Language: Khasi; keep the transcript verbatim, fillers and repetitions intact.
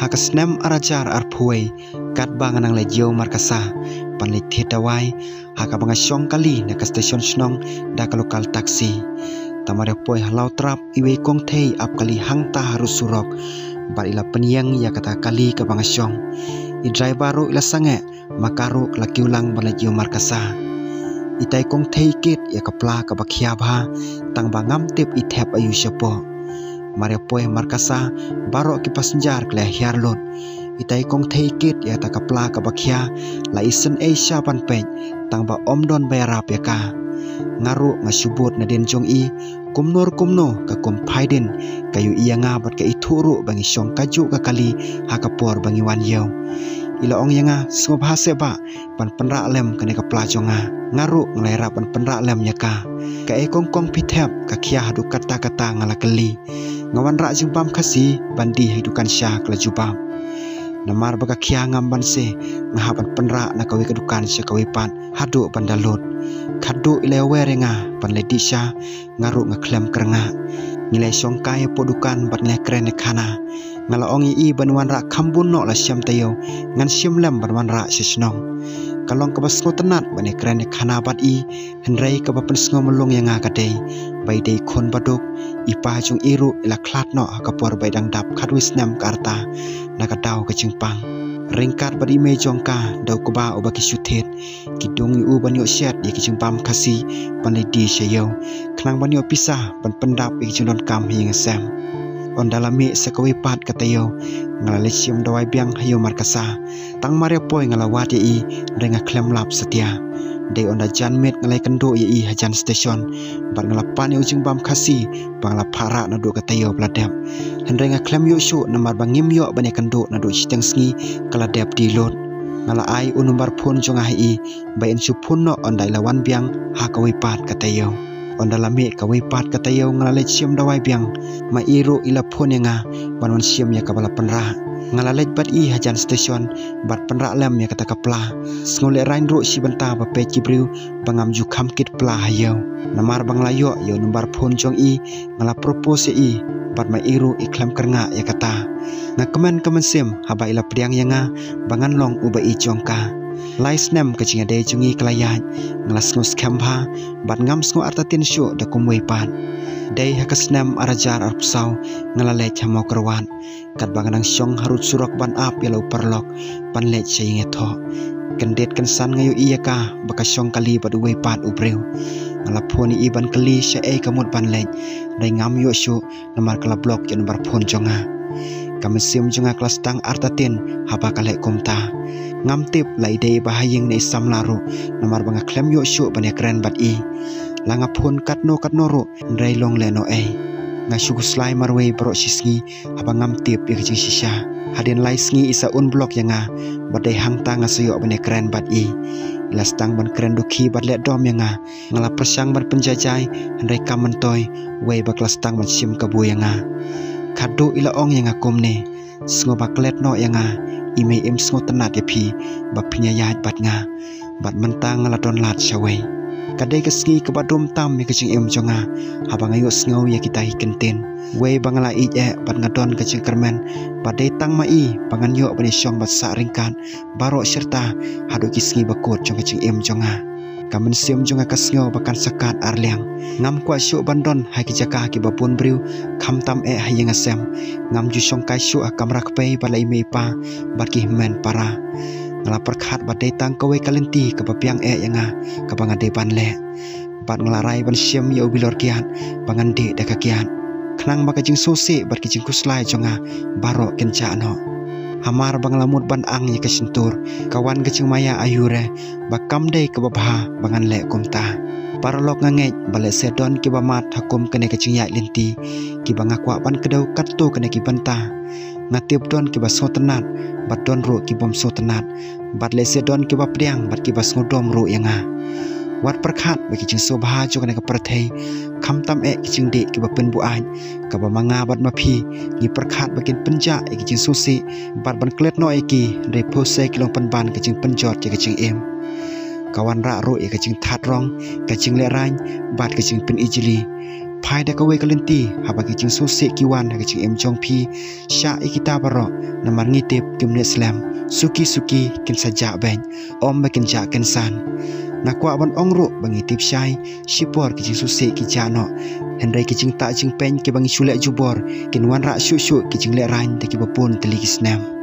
Ha ka snem ar hajar arphew wei, katba nga nang leit ïew markasa ban leit thied dawai, ha kaba nga shong kali na ka station shnong da ka local taxi. Tang mar ïa poi ha Lawtrap, iwei i kong thei i ap kali hangta harud surok bad i la pynïeng ïa kata ka kali kaba nga shong. I driver ruh i la sangeh, ma ka ruh ka la kiew lang ban leit ïew markasa. Itai i kong thei i kit ïa ka pla kaba khia bha, tang ba ngam tip i thep aïu shapoh. Mar ïa poi markasa, baroh ki passenger ki la hiar lut. Itai i kong thei i kit ïa kata ka pla kaba khia, la isynei sha ban peit, tang ba ym don ba ïarap ïa ka. Nga ruh nga shu bud nadien jong i, kumno kumno ka kum phai dien ka ïohi ïa nga bad ka ithuh ruh ba ngi shong kajuh ka kali ha ka por ba ngi wan ïew. I la ong ïa nga, sngewbha seh bah ban pynrah lem kane ka pla jong nga. Nga ruh nga la ïarap ban pynrah lem ïa ka. Kaei kong kong phi thep ka khia haduh katta katta, nga la kylli. Nga wanrah jingbam Khasi ban die ha i dukan sha, ka la jubab. Namar ba ka khia ngam banse, nga hap ban pynrah na kawei ka dukan sha kawei pat haduh ban da lut. Khatduh i la ïawer ïa nga ban leit die sha, nga ruh nga khlem kyrngah. Ngi la shong kai hapoh dukan bad ngi la kren ïa khana. Nga la ong ïa i ban wanrah kham bun noh, la shem taïew, ngan shim lem ban wanrah sha shnong. Ka long kaba sngewtynnat ban ïa kren ïa khana bad i, hynrei kaba pynsngew mlung ïa nga ka dei ba i dei i khun ba duk, i pa jong i ruh i la khlad noh ha ka por ba i dang dap khatwei snem ka rta na ka daw ka jingpang. Ryngkat bad i mei jong ka, da u kba uba ki shu thied, ki dung ïa u ban ïoh shet ïa ki jingbam Khasi ban leit die sha ïew, khnang ban ïoh pisa ban pyndap ïa ki jingdonkam ha ïing ha sem. Ynda la mih sa kawei pat ka taïew, nga la leit shim dawai biang ha ïew markasa. Tang mar ïa poi nga la wad ïa i, hynrei nga khlem lap satia. Dei ynda jan miet nga la ïakynduh ïa i hajan station, bad nga la pan ïa u jingbam Khasi ba nga la phah rah naduh ka taïew ba la dep. Hynrei nga khlem ïoh shuh namar ba ngim ïoh ban ïakynduh naduh shiteng sngi ka la dep die lut. Nga la ai u number phone jong nga ha i ba in shu phone noh ynda i la wan biang ha kawei pat ka taïew. Ynda la mih kawei pat ka taïew nga la leit shim dawai biang, ma i ruh i la phone ïa nga ban wan shim ïa kaba la pynrah. Nga la leit bad i hajan station bad pynrah lem ïa kata ka pla. Sngew lehraiñ ruh shi bynta ba peit ki briew ba ngam ju kham kit pla ha ïew. Namar ba nga la ïoh ïa u number phone jong i, nga la propose ïa i, bad ma i ruh i khlem kyrngah ïa kata. Nga kmen ka mynsiem haba i la pdiang ïa nga ba ngan long uba ïeit jong ka. Lai snem ka jingïadei jong ngi ka la ïaid, nga la sngew skhem bha bad ngam sngew artatien shuh da kumwei pat. Dei ha ka snem ar hajar arphew saw nga la leit ha Mawkyrwat. Katba nga dang shong harud surok ban ap ïa la u paralok ban leit sha ïingïathoh, kyndit kynsan nga ïohi ïa ka ba ka shong kali bad uwei pat u briew. Nga la phone ïa i ban kylli shaei ka mut ban leit, hynrei ngam ïoh shuh namar ka la block ïa u number phone jong nga. Ka mynsiem jong nga ka la sdang artatien haba ka leh kumta. Ngam tip la i dei ba ha ïing ne i samla ruh, namar ba nga khlem ïoh shuh ban ïakren bad i. La nga phone katno katno ruh, hynrei long lehnohei. Nga shu khuslai marwei baroh shi sngi haba ngam tip ïa ka jingshisha. Hadien lai sngi i sa unblock ïa nga, bad dei hangta nga sa ïoh ban ïakren bad i. I la sdang ban kren dukhi bad leh dom ïa nga. Nga la pyrshang ban pynjaijai, hynrei kam myntoi, wei ba ka la sdang ban shim kabu ïa nga. Khatduh i la ong ïa nga kumne, sngewbha klet noh ïa nga, i mei im sngewtynnat ïa phi ba phin ïaid bad nga. Bad mynta nga la don lad shawei. Ka dei ka sngi kaba dum tam ïa ka jingim jong nga, haba nga ïohsngew ïa kita ki kyntien. Wei ba nga la ïeit eh bad nga don ka jingkyrmen ba dei tang ma i ba ngan ïoh ban ïashong bad sah ryngkat baroh shirta haduh ki sngi bakut jong ka jingim jong nga. Ka mynsiem jong nga ka sngew ba kan sa kat arliang. Ngam kwah shuh ban don ha ki jaka kiba bun briew, khamtam eh ha ïing ha sem. Ngam ju shong kai shuh ha kamra kpei bad la i mei i pa bad ki hynmen para. Nga la pyrkhat ba dei tang kawei ka lynti kaba biang eh ïa nga kaba nga dei ban leh. Bad nga la rai ban shim ïa u bilor kiad ba ngan dih da ka kiad, khnang ba ka jingsngewsih bad ka jingkhuslai jong nga baroh kin jah noh. Hamar ba nga la mut ban ang ïa ka shyntur, ka wan ka jingmaïa aiu re ba kam dei kaba bha ba ngan leh kumta. Paralok, nga ngeit ba lehse don kiba mad ha kum kane ka jingïaid lynti, kiba nga kwah ban kdew katto katne ki bynta. Nga tip don kiba sngewtynnat bad don ruh ki bym sngewtynnat, bad lehse don kiba pdiang bad kiba sngewdom ruh ïa nga. Wat pyrkhat ba ki jingsngewbha jong kane ka pyrthei, khamtam eh ki jingdih kiba pynbuaid, kaba ma nga bad ma phi ngi pyrkhat ba kin pynjah ïa ki jingsngewsih bad ban klet noh ïa ki, hynrei phewse ki long pynban ka jingpynjot ïa ka jingim. Ka wanrah ruh ïa ka jingthad rong, ka jinglehraiñ bad ka jingpynijli. Phai da kawei ka lynti, haba ki jingsngewsih ki wan ha ka jingim jong phi, shah ïa kita baroh, namar ngi tip kim leh slem, suki suki kin sa jah beit, ym ba kin jah kynsan. Nga kwah ban ong ruh ba ngi tip shai, shipor ki jingsngewsih ki jah noh, hynrei ki jingtah jingpeiñ kiba ngi shu leh jubor kin wanrah shuh shuh ki jinglehrain da kiba bun tylli ki snem.